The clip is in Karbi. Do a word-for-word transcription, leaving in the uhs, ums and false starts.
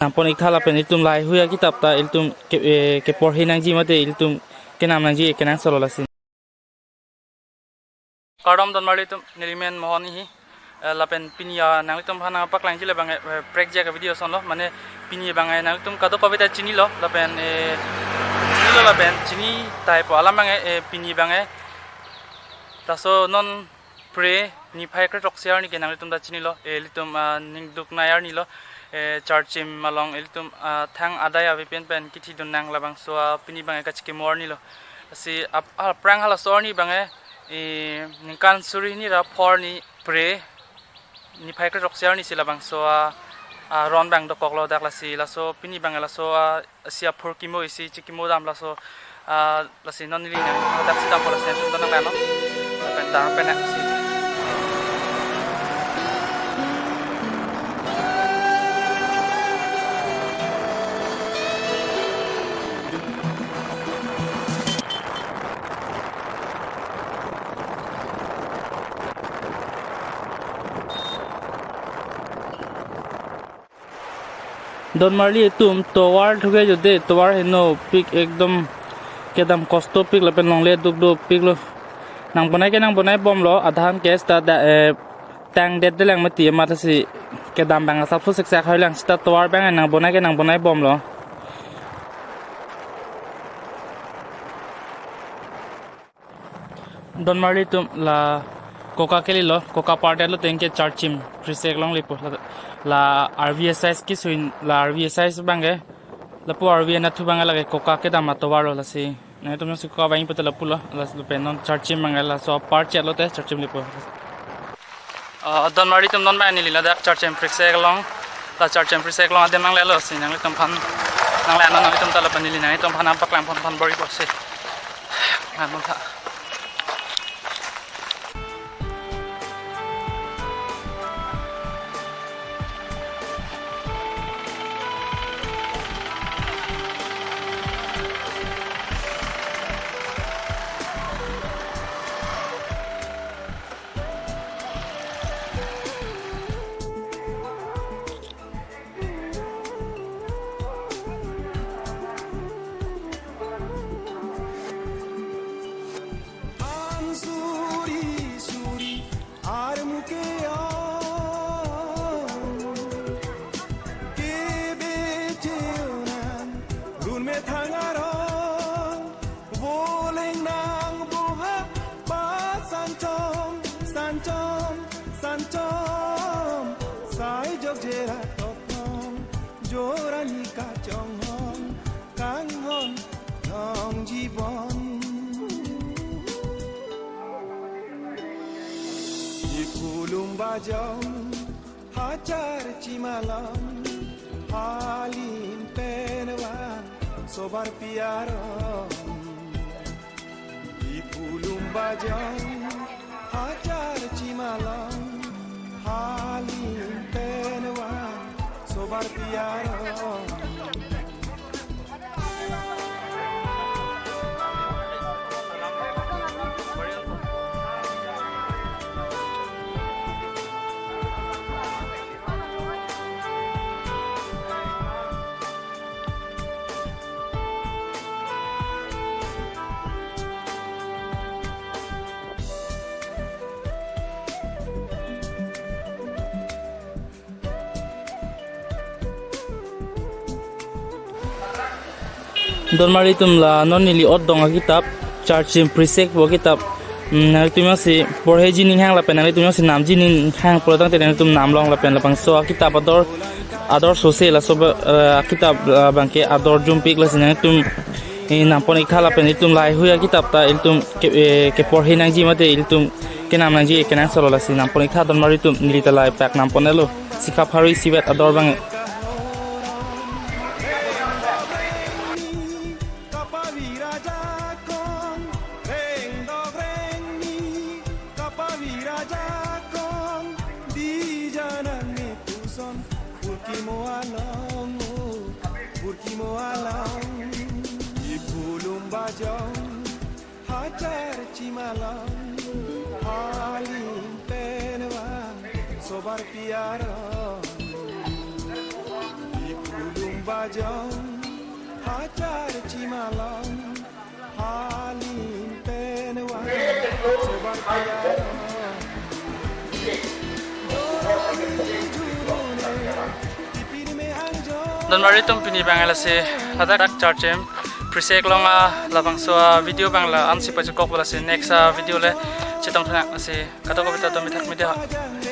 nangpon iktha lapen ilitum lahai hui akitap ta ilitum ke, eh, keporhi nangji mate ilitum kenam nangji kenangsot lo lasi. Kardom donmarli atum, neli men Mohon ihi. Eh, lapen pini, ah, nanglitum aphan nangpaklangji le abang, eh, prekjak video ason lo, mane pini abang, eh, nanglitum kadokave ta chinilo, lapen, eh, chinilo lapen chini tahai po alam abang, eh, pini abang, eh, laso non Phre niphai kre throksi arni ke nanglitum ta chinilo, eh, ilitum, ah, ningduk nai arni lo, eh, Charchim along ilitum, ah, thang adai ave pen pen kithidun nang labangso, ah, pini abang, eh, kachikimo arni lo. Lasi ap-, aphrang halaso arni abang, eh, eh, ningkan suri hini ra pho arni Phre niphai kre throksi arni si labangso, ah, ah, ron abang dokok lo dak lasi laso pini abang, eh, laso, ah, si aphurkimo isi chikimo dam laso, ah, lasi non neli nang hadak si dampo lasi nangtum ta nanglang non. Pen ta pen si. Donmarli atum, tovar thuke jode, tovar henopik ekdom kedam kostopik lapen longle dukdopik lo. Nangbonai ke nangbonaibomlo, adhan ke seta da, eh, tangdet delang mati amat si kedam abang asapso siksak hailang seta tovar abang nangbonai ke nangbonaibomlo. Donmarli atum, la koka kelilo, koka pardet lo tengke Charchim Phresek along lepo, la, la R V S I keso-in, la R V S I abang ke, lapu R V anatthu abang ke lake koka kedam atovar lo lasi. Nanglitum si koka abang pute lapu lo, la lapen non Charchim abang ke laso apar chet lote Charchim lepo. Ah, donmarli atum, non abang neli ladak Charchim Phresek along, la Charchim Phresek along adim nanglelo si nanglitum aphan nanglang non, nanglitum ta lapen neli nanglitum aphan nangpaklangpon pon bor-ipo si. Nang tha. An suri suri armu ke-ong, kebe che-onan dun methang arong. Voleng nang boha ba sanchom, sanchom, sanchom. Sai jok jera totong, jorani kachonghong, kanghon nong jibon. Ipulum bajong, ha Charchim along, halim pen vang sobar pi aron. Ipulum bajong, ha Charchim along, halim pen vang sobar pi aron. Donmarli atum, la non neli odong akitap, Charchim Phresek pu akitap. Hmm, nanglitum jongsi porheji ninghang lapen nanglitum jongsi namji ninghang pulo tangte nanglitum namlong lapen labangso akitap ador, ador sose laso ba, eh, akitap, eh, abangke ador jumpik lasi nanglitum, eh, nampon iktha lapen ilitum lahai hui akitap ta ilitum ke, eh, keporhi nangji mate ilitum kenam nangji kenangsot lo lasi nampon iktha donmarli atum, neli ta lahai pak namponlo. Sikap harui sivet ador abang. Kapavirajakong, rengdok rengni, kapavirajakong, di janang ni puson, burkimo along, burkimo along, ipulum bajong, ha Charchim along, halim pen vang sobar pi aron. Ipulum Donmari atum, pini abang lasi ladak Charchim Prisek along a labangso a video abang la-ansi pachekok, lasi next a video le chetong thanak, lasi kadokave ta don mithak media.